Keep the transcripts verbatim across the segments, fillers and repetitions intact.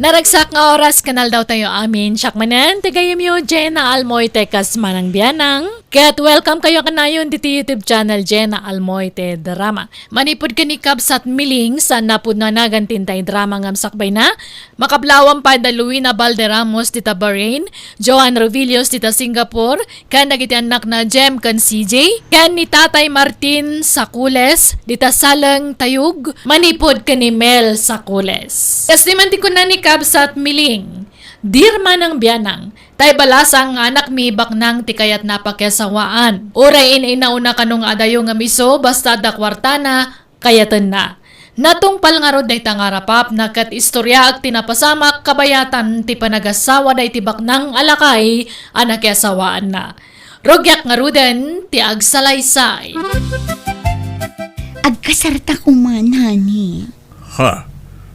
Naragsak nga oras ken aldawtayo amin. Siak manen ti gayyemyo, Jenna Almoite, kas manang bianang. Ket welcome kayo kanayon ditoy YouTube channel, Jenna Almoite Drama. Manipud ken ni Kabsat Miling, saan napudno a nagan ti intay drama ngem sakbayna, makablaawan pay da Luina Valderramos dita Bahrain, Joan Rovillos dita Singapore, ken dagiti annakna Jem ken C J, ken ni Tatay Martin Sakules, dita Saleng Tayug, manipud ken ni Mel Sakules. Kas diay man ti kuna ni Kabsat Miling, "Dear manang bianang, tay balasang nga anakmi baknang ti kayatna a pakiasawaan. Uray in-inauna kano nga adayo ngem isu, basta adda kuartana, kayatenna." Natungpal ngarud dayta nga arapapna ket istoriaek ti napasamak kabayatan ti panagasawa dayta baknang a lakay a nakiasawaanna. Rugiak ngaruden ti agsalaysay. Agkasarta koma, honey. Ha?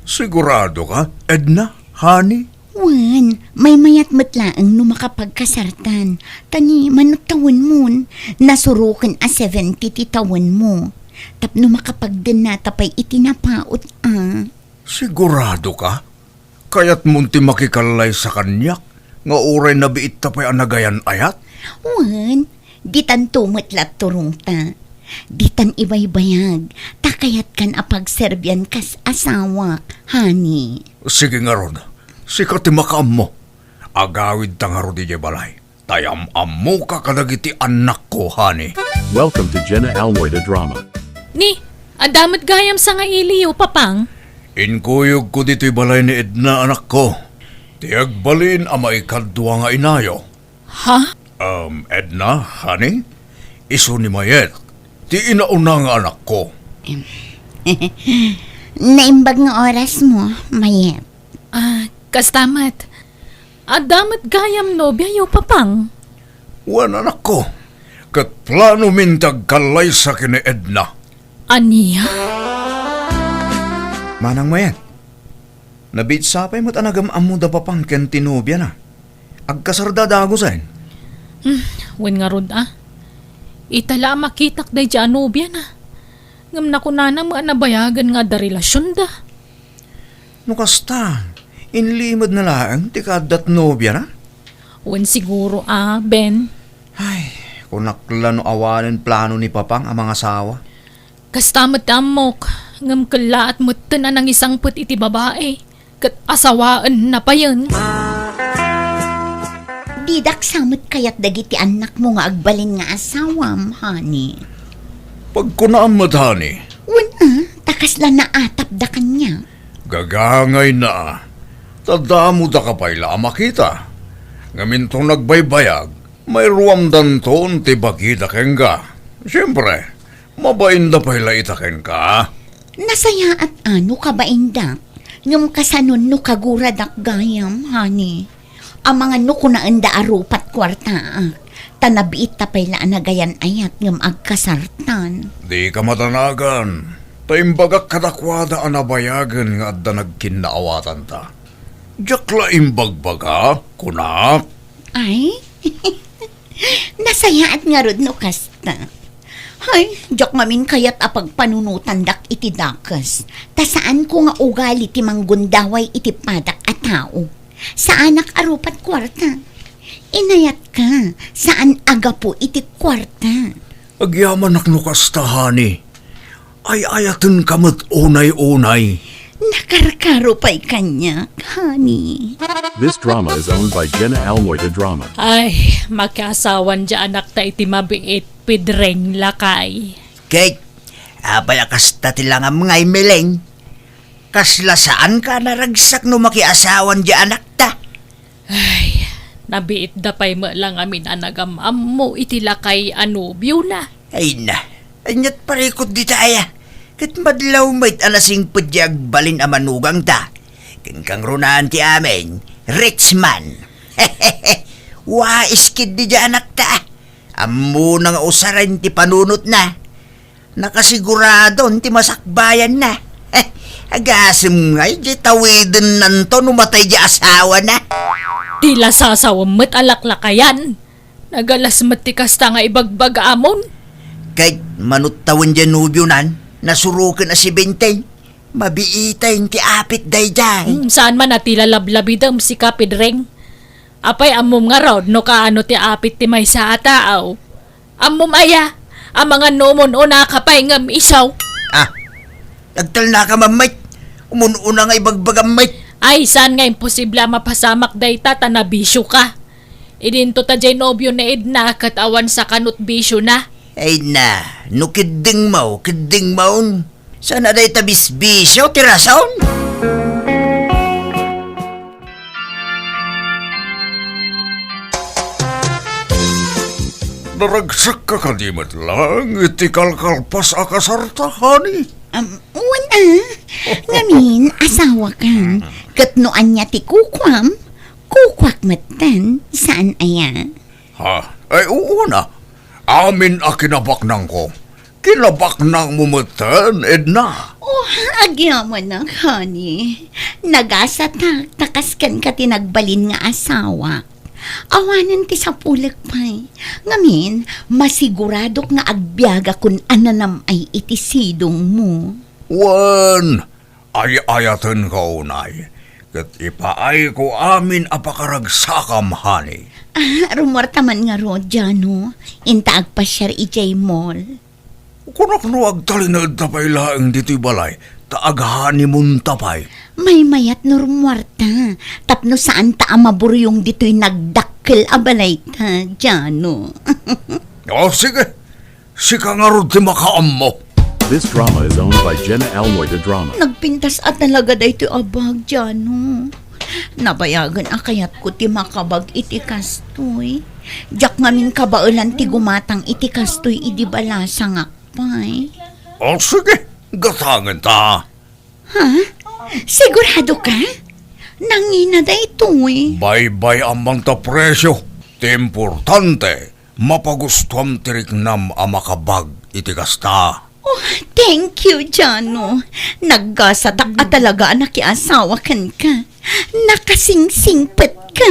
Sigurado ka, Edna? Honey? Wen, maymayat met laeng no makapagkasartan. Ta ni, manut tawenmon, nasuroken a seventy ti tawenmo. Tapno makapagdennata pay iti napaut a. Sigurado ka? Kayatmon ti makikallaysa kaniak nga uray nabiitta pay a nagayan-ayat? Wen, ditanto met la turongta. Ditan ibaybayag, ta kayatkan a pagserbian kas asawak, honey. Sige ngarud, sika ti makaammo. Agawidta ngarud idiay balay. Tay am-ammoka kadagiti annakko, honey. Welcome to Jenna Almoy the Drama. Ni, adda met gayam sangailiyo, Papang? Inkuyogko ditoy balay ni Edna, anakko. Ti agbalin a maikadua nga inayo. Ha? Um, Edna, honey? Isu ni Mayet, ti inauna nga anakko. Naimbag nga orasmo, Mayet. Ah, kasta met. Adda met gayam nobiayo, Papang? Wen, anakko. Ket planomin ti agkallaysa ken ni Edna. Ania? Manang Mayet, nabiit sa pay met a nagam-ammo da Papang ken ti nobiana. Agkasarda dagusen. Hmm, wen ngarud a. Ita la a makitak daydiay a nobiana. Ngem nakunana met a nabayagen nga adda relasionda. No kasta, inlimedna laeng ti kaaddat nobiana? Wen siguro a, Ben. Ay, kunak la no awanen plano ni Papang a mangasawa. Kasta met ti ammok, ngem kellaat metten a nangisangpet iti babai, ket asawaenna payen. Didak sa met kayat dagiti annakmo nga agbalin nga asawam, honey. Pagkunaam met, honey. Wen a, ta kasla naatapda kaniak. Gagangayna a. Ta damodaka pay la a makita. Ngem inton nagbaybayag, mairuamdanton ti bagida kenka. Siempre, mabainda pay la ita kenka. Nasayaat a no kabaindak, ngem kasanon no kaguradak gayam, honey. Amangan no kunaenda a rupat kuartaak, ta nabiitta pay la a nagayan-ayat ngem agkasartan. Dika madanagan, ta imbagak kadakuada a nabayagen nga adda nagkinnaawatanta. Diak la imbagbaga, kunak. Ay? Nasayaat ngarud no kasta. Hay, diak ngamin kayat a pagpanunotandak iti dakes, ta saanko nga ugali ti manggundaway iti padak a tao. Saanak a rupat kuarta. Inayatka, saan a gapu iti kuarta. Agyamanak no kasta, honey. Ay-ayatenka met unay-unay. Nakarkaro pay kaniak, honey. This drama is owned by Jenna Almoy the Drama. Ay, makiasawan diay anakta iti mabiit, Pedreng, lakay. Kate, apay a kasta ti langam ngay, Meleng? Kasla saanka a naragsak no makiasawan diay anakta? Ay, nabiitda pay met la ngamin a nagam-ammo iti lakay a nobiona. Ay na, ania't parikut dita aya? Ket madlaw met a nasingpet diay agbalin a manugangta. Ken kangrunaan ti amin, rich man. Wais ketdi diay anakta. Ammona nga usaren ti panunotna. Nakasiguradon ti masakbayanna. Eh, agasem ngay diay tawidennanto no matay diay asawana. Ti lasasawem met a laklakayan. Nagalas met ti kasta nga ibagbagaamon. Ket manut tawen diay nobionan, nasuroken a si Benteng. Mabiitayen ti apit daydiay. Hmm, saan man a ti lalablabidem, sika, Pedreng. Apay, ammom ngarud no kaano ti apit ti maysa a tao? Ammom aya, amangan no umun-unaka pay ngem isu. Ah, agtalnaka man met. Umun-una nga ibagbagam met. Ay, saan nga imposible a mapasamak dayta ta nabisioka? Idinto ta jay nobio ni Edna ket awan sakanot bisiona. Ay na, no kiddingmo, kiddingmon. Saan a dayta bisbisio ti rason? Naragsekka kadi met laeng iti kalkalpas a kasarta, honey? Um, wen a. Ngamin, asawaka. Ket no ania ti kukuam, kukuak metten, saan aya? Ha? Ay, uu na. Amin a kinabaknangko. Kinabaknangmo metten, Edna. Oh, agyamanak, honey. Nagasatak, ta kas kenka ti nagbalin nga asawa. Awanen ti sapulek pay. Ngamin, masiguradok nga agbiagakon a nanam-ay iti sidongmo. Wen, ay-ayatenko unay, ket ipaayko amin a pakaragsakam, honey. Ah, rummuarta man ngarud, Jano. Inta agpasiar idiay mall. Kunak no agtalinaedta pay laeng ditoy balay, ta aghanimunta pay. Maymayat no rummuarta, tapno saanta a maburyong ditoy nagdakkel a balayta, Jano. O, sige. Sika ngarud ti makaammo. This drama is owned by Jenna Almoy de Drama. Nagpintas a talaga daytoy a bag, Jano. Nabayagen a kayatko ti makabag iti kastoy. Diak ngamin kabaelan ti gumatang iti kastoy idi balasangak pay. O sige, gatangenta. Ha? Sigurado ka? Nangina daytoy. Baybay-am man ta presio. Ti importante, mapagustuam ti riknam a makabag iti kasta. Oh, thank you, Jano. Naggasatak a talaga a nakiasawa kenka. Nakasingsingpetka.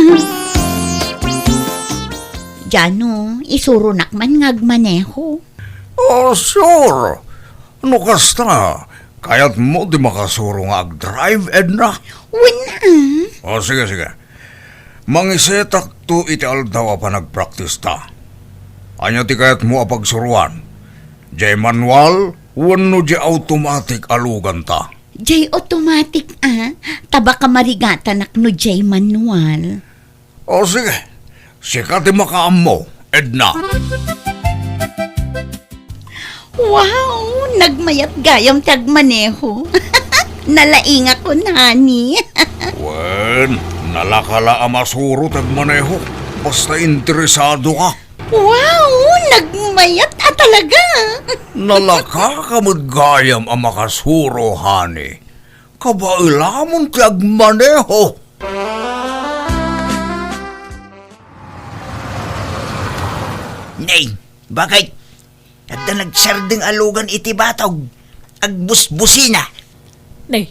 Jano, isuronak man nga agmaneho. Oh, sure. No kasta, kayatmo ti makasuro nga agdrive, Edna? Wen a. O, sige, sige. Mangisetakto iti aldaw a panagpraktista. Ania ti kayatmo a pagsuroan? Diay manual wenno diay automatic a luganta? Diay automatic a, ta baka marigatanak no diay manual. O sige, sika ti makaammo, Edna. Wow! Nagmayat gayam ti agmaneho. Nalaingakon, honey. Wen, nalaka la a masuro ti agmaneho. Basta interesado ka. Wow! Nagmayat a talaga. Nalaka ka met gayam a makasuro, honey. Kabaelamon ti agmaneho. Nay, bakit? Adda nagsardeng a lugan iti batog. Agbusbusina. Nay,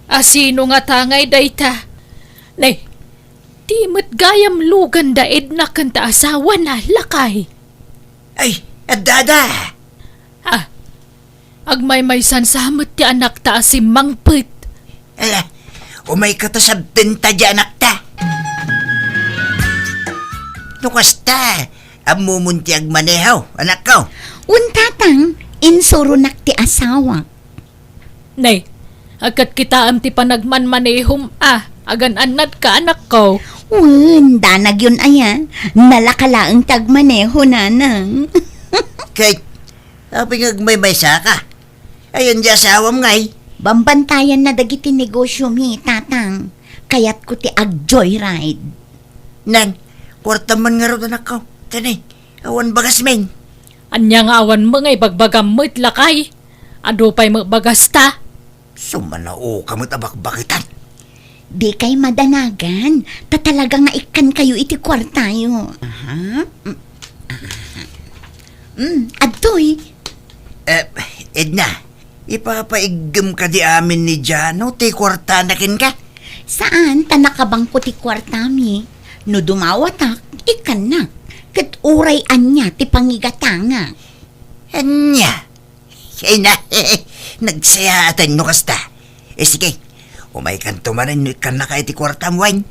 asino ngata ngay dayta? Nay, di met gayam lugan da Edna ken ta asawana, lakay. Ay, adda, adda. Ah, agmaymaysan sa met ti anakta a simmangpet. Ala, umayka ta sabtenta diay anakta. No kasta, ammomon ti agmaneho, anakko? Wen, tatang, insuronak ti asawa. Nay, agkatkitaem ti panagmanmanehom a, agan-annadka, anakko. Wen, danagyon aya, nalaka laeng ti agmaneho, nanang. Kay, apay nga agmaymaysa ka? Ayan di asawam ngay. Bambantayanna dagiti negosyomi, tatang. Kayatko ti ag-joyride. Nan, kuartam man ngarud, anakko. Tani, awan bagasmin. Ania nga awan met nga ibagbagam met, lakay? Adu pay met bagasta. Sumanaoka met a bakbakitan. Dikay madanagan, ta talaga nga ikkankayo iti kuartayo. Aha. Mm. Aha. Mm, adtoy. Eh, Edna, ipapaiggem kadi amin ni Jano ti kuartana kenka? Saan, ta nakabangko ti kuartami. No dumawatak, ikkannak. Ket uray ania ti pangigatangak. Ania? Ay na, nagsayaaten no kasta. Eh, sige, umaykanto manen no ikkannaka iti kuartam, wen.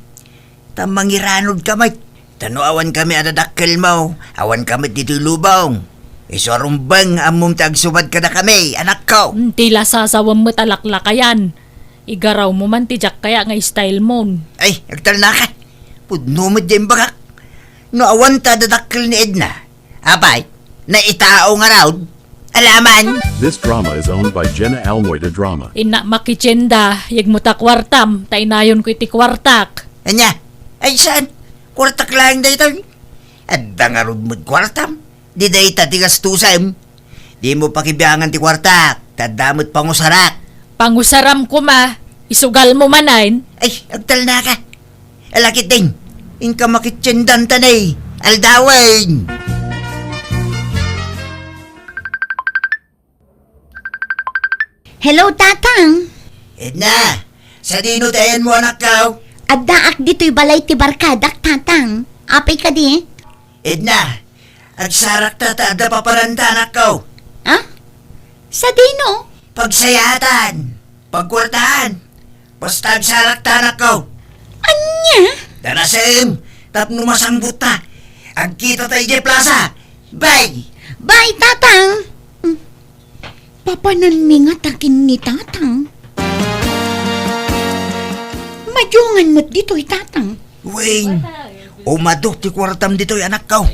Ta mangiranudka met. Ta no awankami a dadakkelmo, awanka met ditoy lubong. Isu a rumbeng, ammom ti agsubad kadakami, anakko. Hmm, ti lasasawem met a laklakayan. Igarawmo man ti diak kaya nga style mon. Ay, agtalnaka. Pudno met diay imbagak. No awanta dadakkel ni Edna. Apay, naitao ngarud? Alaman. This drama is owned by Jenna Almoy de Drama. Inna makitienda, yegmo ta kuartam, ta inayonko iti kuartak. Ania? Ay, saan? Kuartak laeng daytoy. Adda ngarud met kuartam. Di dayta ti gastusem. Dimo pakibiangan ti kuartak, ta adda met pangusarak. Pangusaram koma, isugalmo manen. Ay, agtalnaka. Ala ketdin, inka makitiendan ta ne, aldawen. Hello, Tatang. Edna, sadino ti ayanmo, anakko? Addaak ditoy balay ti barkadak, Tatang. Apay kadi? Edna, agsarakta ta adda paparanta, anakko. Ah? Sadino? Pagsayaatan, pagkuartaan. Basta agsarakta, anakko. Ania? Darasem, tapno masangbutta. Agkitata idiay plasa. Bye! Bye, Tatang! Mm. Papananmi ngata ken ni Tatang. Madiongan met ditoy, Tatang. Wen, umadu ti kuartam ditoy, anakko.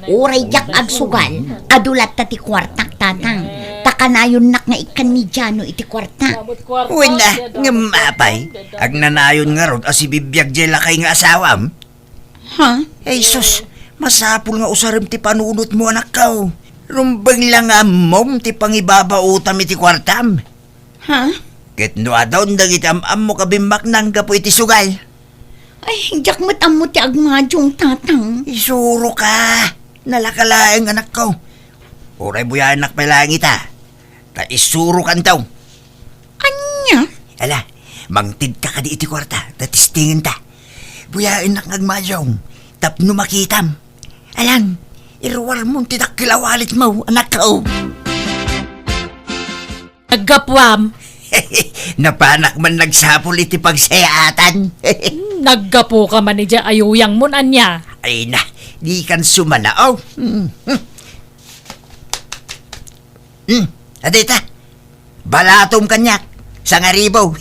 Uray diak agsugal, adu latta ti kuartak, Tatang. Ta kanayonnak nga ikkan ni Jano iti kuartak. Wen a, ngem apay, agnanayon ngarud a sibibiag diay lakay nga asawam? Ha? Ay, sus, masapul nga usarem ti panunotmo, anakko. Rumbeng la nga ammom ti pangibabaotam iti kuartam. Ha? Ket no adun dagiti am-ammok a bimmaknang gapu iti sugal? Ay, diak met ammo ti agmadiong, Tatang. Isuroka. Nalaka laeng, anakko. Uray buyaennak pay laeng ita. Ta isurokanto. Ania? Ala, mangtedka kadi iti kuarta, ta testingenta. Buyaennak nga agmadiong, tapno makitam. Alan, iruarmon ti dakkel a walitmo, anakko. Naggapuam. Napanak man nagsapul iti pagsayaatan. Hmm, naggapuka man idiay ayuyangmon, ania? Ay na, dikan sumanao. Hmm, hmm. Hmm, adita. Balatom kaniak. Sangaribo.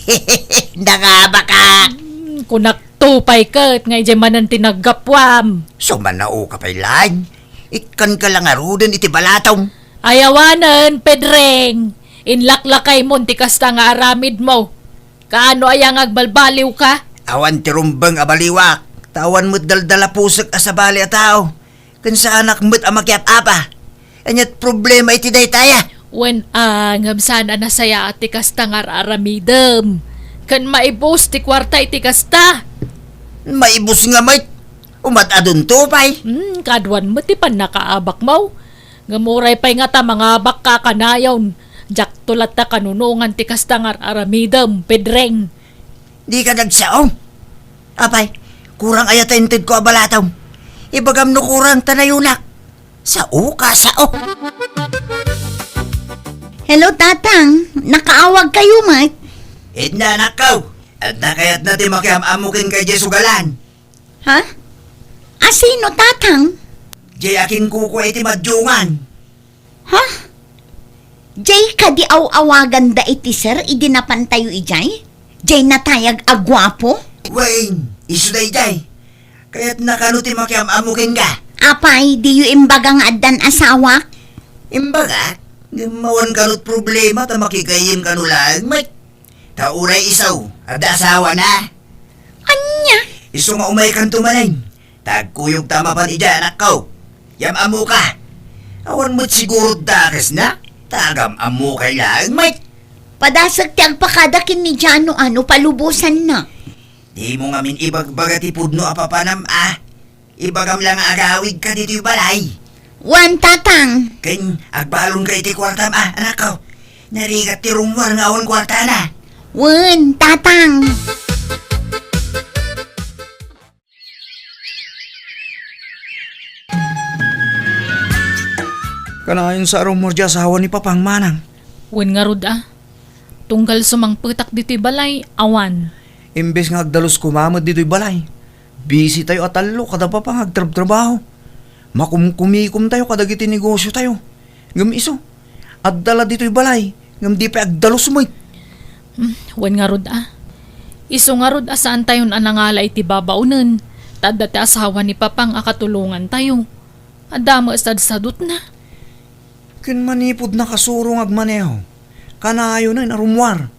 Nangabakak. Hmm, kunak to pay ket nga idiay manen ti naggapuam. Sumanaoka pay laeng. Ikkanka la ngaruden iti balatom. Ay awanen, Pedreng. Inlaklakaymon ti kasta nga aramidmo. Kaano aya nga agbalbaliwka? Awan ti rumbeng a baliwak, ta awan met daldalapusek a sabali a tao, ken saanak met a makiap-apa. Ania't problema iti daytaya? Wen a, ngem saan a nasayaat ti kasta nga ar-aramidem. Ken maibus ti kuarta iti kasta. Maibus nga met, umat-adunto pay. Hmm, kaduan met ti pannakaabakmo. Ngem uray pay ngata mangabakka a kanayon, diakto latta kanunongan ti kasta nga ar-aramidem, Pedreng. Dika nagsao? Apay, kurang aya ta intedko a balatom? Ibagam no kurang ta nayonak. Sao ka, sao? Hello, Tatang. Nakaawagkayo met? Edna, anakko. Adda kayatna ti makiam-ammo kenka idiay sugalan? Ha? Asino, Tatang? Diay akinkukua iti madiongan. Ha? Diay kadi aw-awaganda iti sir idi napantayo idiay? Diay natayag a guapo? Wen, isu daydiay. Kayatna kano ti makiam-ammo kenka? Apay, diyo imbaga nga addan asawak? Imbagak, ngem awan kano't problema ta makigayyem kano laeng met. Ta uray isu, adda asawana. Ania? Isu nga umaykanto manen. Ta agkuyogta a mapan idiay, anakko. Yam-ammoka. Awan met siguro dakesna. Ta agam-ammokay laeng met. Padasek ti agpakada ken ni Jano a no palubosanna. Dimo ngamin ibagbaga ti pudno a papanam a. Ibagam la nga agawidka ditoy balay. Wen, Tatang. Ken agbalonka iti kuartam a, anakko. Narigat ti rummuar nga awan kuartana. Wen, Tatang. Kanayon sa a rummuar diay asawa ni Papang, manang. Wen ngarud a. Tunggal sumangpetak ditoy balay, awan. Imbes nga agdalus koma met ditoy balay, busy tayo a tallo kada papa nga agtrabtrabaho. Makumkumikom tayo kadagiti negosyo tayo. Ngem isu, adda la ditoy balay, ngem di pay agdalus met. Hmm, wen ngarud a. Isu ngarud a saan tayon a nangala iti babaonen, ta adda ti asawa ni Papang a katulongan tayo. Adda met sadsadutna. Ken manipud nakasuro nga agmaneho, kanayonen a rummuar.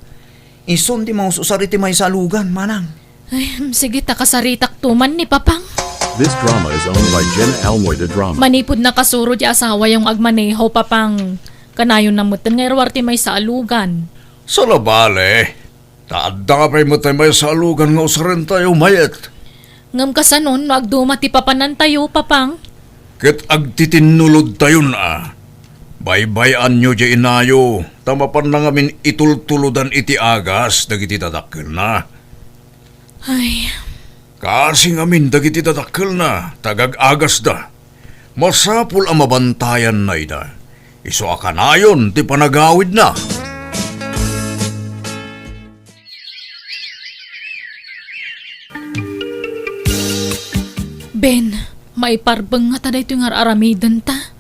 Isun ti maus-usar iti maysa a lugan, manang. Ay, sige, ta kasaritak to man ni Papang. This drama is owned by Jenna Almoy de Drama. Manipud nakasuro ti asawayo nga agmaneho, Papang, kanayon na metten nga iruar ti maysa a lugan. Saan a bale, ta adda pay met ti maysa a lugan nga usaren tayo, mayat. Ngem kasanon no agduma ti papanan tayo, Papang? Ket agtitinnulod tayon a. Baybay-anyo diay inayo, ta mapanna ngamin itultulodan iti agas dagiti dadakkelna. Ay. Kaasi ngamin dagiti dadakkelna, ta agag-agasda. Masapul a mabantayanna ida. Isu a kanayon ti panagawidna. Ben, maiparbeng ngata daytoy nga ar-aramidenta.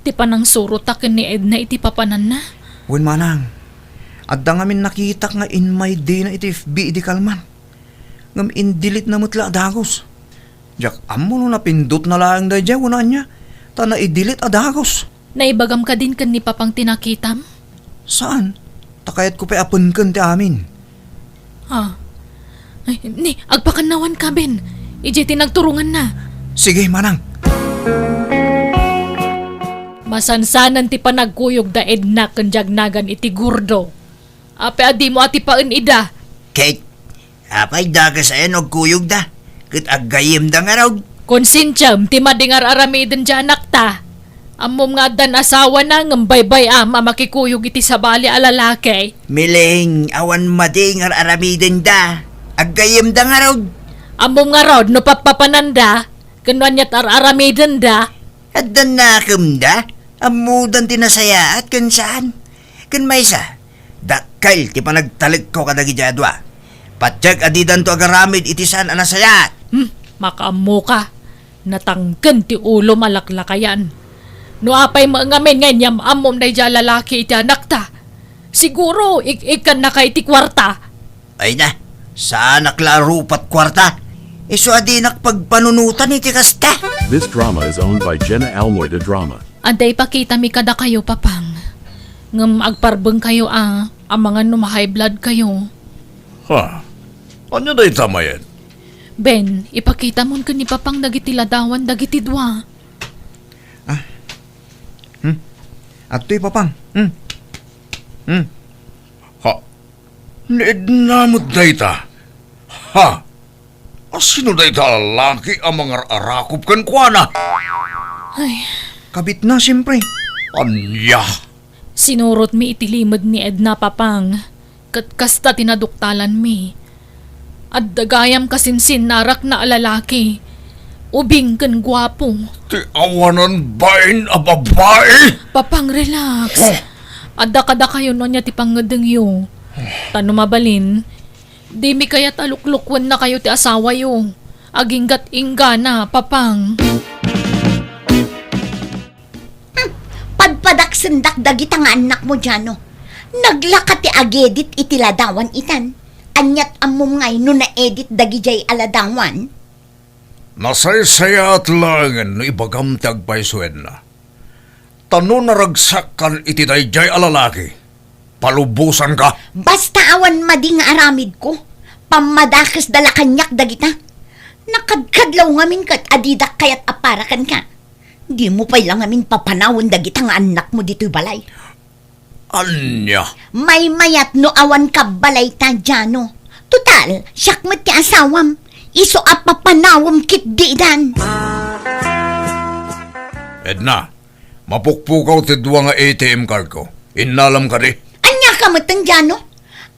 Ti panangsurota ken ni Edna iti papananna. Wen manang, adda ngamin nakitak nga inmaydina iti F B idi kalman. Ngem in-delete na met la a dagus. Diak ammo no napindotna laeng daydiay wenno ania, ta nai-delete a dagus. Naibagam kadin ken ni Papang ti nakitam? Saan. Ta kayatko pay a penken ti amin. Ah. Ay, ni, agpakannawanka, Ben. Idiay ti nagturonganna. Sige, manang. Masansanan ti panagkuyog da Edna ken diagnagan iti Gordo. Apay a dimo atipaen ida? Ket, apay dakes aya no agkuyogda? Ket aggayyemda ngarud. Konsensiam ti madi nga ar-aramiden diay anakta. Ammom nga addan asawana ngem baybay-am a makikuyog iti sabali a lalaki. Mileng, awan madi nga ar-aramidenda. Aggayyemda ngarud. Ammom ngarud no pappapananda, ken no aniat ar-aramidenda. Addan nakemda, ammodan ti nasayaat ken saan. Ken maysa, dakkel ti panagtalekko kadagiti a dua. Patiek a didanto agaramid iti saan a nasayaat. Hmm, makaammoka. Natangken ti ulom a laklakayan. No apay met ngamin nga inyam-ammom daydiay a lalaki iti anakta, siguro ik-ikkannaka iti kuarta. Ay na, saanak la a rupat kuarta. Isu a dinak pagpanunotan iti kasta. This drama is owned by Jenna Almoy de Drama. Adda ipakitami kadakayo, Papang. Ngem agparbengkayo a, amangan no ma-high blood kayo. Ha? Ania dayta, mayat? Ben, ipakitamon ken ni Papang dagiti ladawan dagiti dua. Ah. Hmm? Adtoy, Papang. Hmm? Hmm? Ha? Ni Edna met dayta. Ha? A sino dayta a lalaki a mangar-arakop kenkuana? Ay. Kabitna, siempre. Ania? Sinurotmi iti limed ni Edna, Papang, ket kasta ti naduktalanmi. Adda gayam kasinsinnarakna a lalaki, ubing ken guapo. Ti awanan bain a babai! Papang, relax. Oh. Adda kadakayo no ania ti pangngedengyo. Ta no mabalin, dimi kayat a luklukennakayo ti asawayo. Aginggat-inggana, Papang. Hmm, padpadaksendak dagita nga annakmo, Jano. Naglaka ti agedit iti ladawan itan. Aniat ammom ngay no naedit dagidiay a ladawan? Nasaysayaat laengen no ibagam ti agpayso, Edna. Ta no naragsakkan iti daydiay a lalaki, palubosanka. Basta awan madi nga aramidko, pammadakesda la kaniak dagita. Nakadkadlaw ngamin ket a didak kayat a para kenka. Dimo pay la ngamin papanawen dagita nga annakmo ditoy balay. Ania? Maymayat no awan kabbalayta, Jano. Total, siak met ti asawam. Isu a papanawem ketdi idan. Edna, mapukpukaw ti dua nga A T M card ko. Innalam kadi? Ania ka metten, Jano?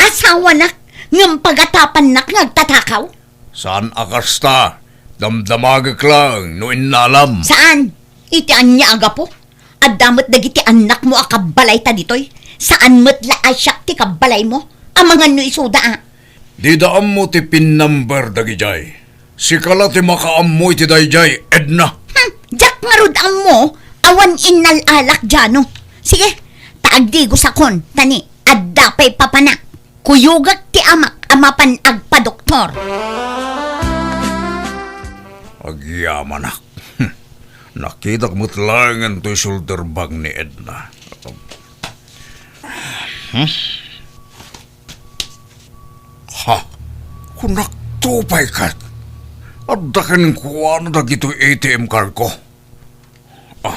Asawanak, ngem pagatapannak nga agtatakaw? Saan a kasta. Damdamagek laeng no innalam. Saan? Iti ania a gapu? Adda met dagiti annakmo a kabbalayta ditoy. Saan met la a siak ti kabbalaymo? Amangan no isuda, a. Dida ammo ti pin number dagidiay. Sika la ti makaammo iti daydiay, Edna. Hmm, diak ngarud ammo, awan innalalak, Jano. Sige, ta agdigosakon, ta ni adda pay papanak. Kuyogak ti amak a mapan agpadoktor. Agyamanak. Nakitak met laengen toy shoulder bag ni Edna. Ha? Kunakto pay ket, adda kenkuana dagitoy A T M card ko. Ah,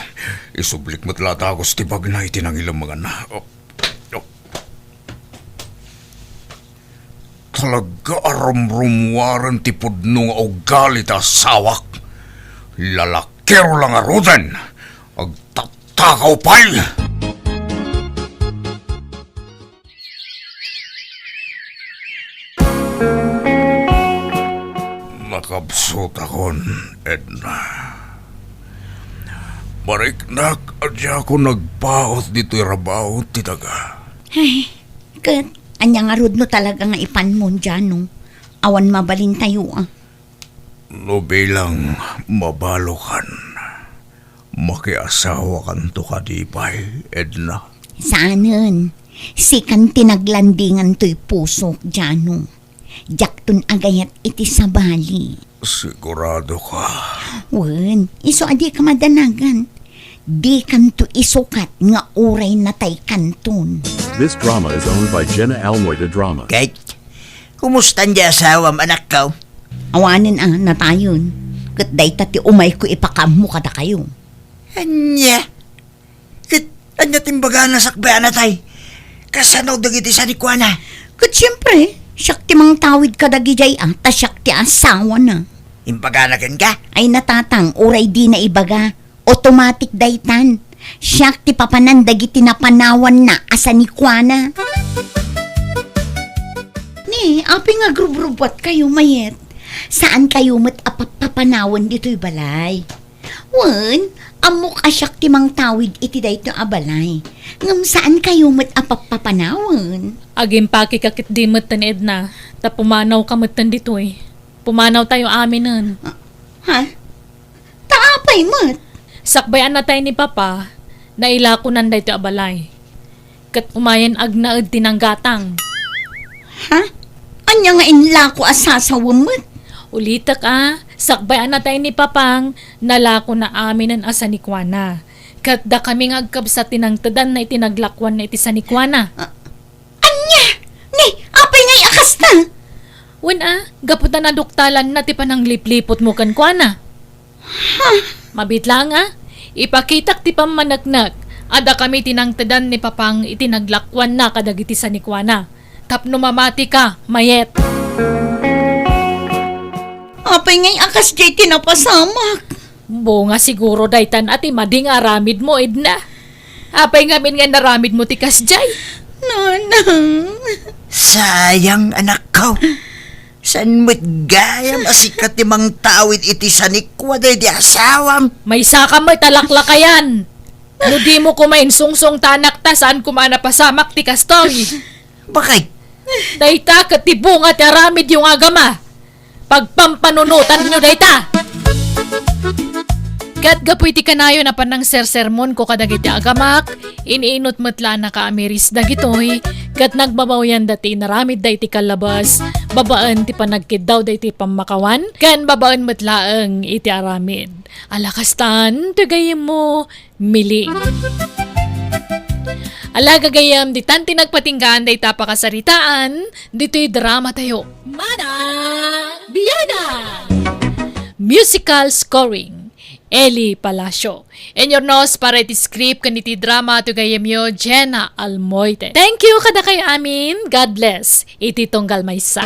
isublik met la dagus ti bagna iti nangilemenganna. Oh, oh. Talaga a rumrumuaren ti pudno nga ugali ta asawak. Lalakiro la ngaruden. Agtattakaw pay. Nakabsutakon, Edna. Mariknak a diakon nagpaut ditoy rabaw ti daga. Ay, ket ania ngarud no talaga nga ipanmon, Jano? Awan mabalintayo, a. No bilang mabalokan, makiasawakanto kadi pay, Edna? Saanen, sikan ti naglandingan toy pusok, Jano. Diakton agayat iti sabali. Sigurado ka? Wen, isu a dika madanagan. Dikanto isukat nga uray nataykanton. This drama is owned by Jenna Almoy de Drama. Kay, kumusta ti asawam, anakko? Awanen a, natayen. Ket dayta ti umayko ipakaammo kadakayo. Ania? Ket ania ti imbagana sakbay a natay? Kasano dagiti sanikuana? Ket siempre, siak ti mangtawid kadagidiay a, ta siak ti asawana. Imbagana kenka? Ay, natatang, uray dina ibaga. Automatic daytan. Siak ti papanan dagiti napanawanna a sanikuana. Ni, apay nga agrubrubuatkayo, Mayet? Saankayo met a pap-, papanawen ditoy balay? Wen, ammok a siak ti mangtawid iti daytoy a balay. Ngem saankayo met a pap-, papanawen? Agimpakeka ketdi metten, Edna, ta pumanawka metten ditoy. Pumanawtayo aminen. Ah, ha? Ta apay met? Sakbay a natay ni Papa, nailakonan daytoy a balay. Ket umayen agnaed ti nanggatang. Ha? Ania nga inlako a sasawem met? Ulitek a, sakbay a natay ni Papang, nalakona aminen a sanikuana. Ket dakami nga agkabsat ti nangtedanna iti naglakuanna iti sanikuana. Ah, Ania? Ni, apay ngay a kasta? Wen a, gapu ta naduktalanna ti panangliplipotmo kenkuana. Ha? Mabiit laeng a, ipakitak ti pammaneknek a dakami ti nangtedan ni Papang iti naglakuanna kadagiti sanikuana. Tapno mamatika, Mayet. Apay ngay a kasdiay ti napasamak? Bunga siguro daytan a ti madi nga aramidmo, Edna. Apay ngamin nga inaramidmo ti kasdiay? Nanang. Sayang, anakko. Saan met gayam a sika ti mangtawid iti sanikua daydi asawam? Maysaka met a laklakayan. No dimo koma insungsong ta anakta, saan koma a napasamak ti kastoy. Bakit? Dayta ket ti bunga ti aramidyo nga agama. Pagpampanunotanyo dayta. Ket gapu iti kanayon a panangsersermonko kadagiti agamak, iniinut met la a nakaamiris dagitoy, ket nagbabaoyanda ti inaramidda iti kallabas, babaen ti panagkiddawda iti pammakawan, ken babaen met laeng iti aramid. Ala kastan, ti gayyemmo, Mili. Ala, gagayyem, ditan ti nagpatinggaan dayta a pakasaritaan ditoy dramatayo. Manang Biana! Musical scoring, Eli Palacio. Inurnos para iti script ken iti drama ti gayyemyo, Jenna Almoite. Thank you kadakayo amin. God bless. Iti tunggal maysa.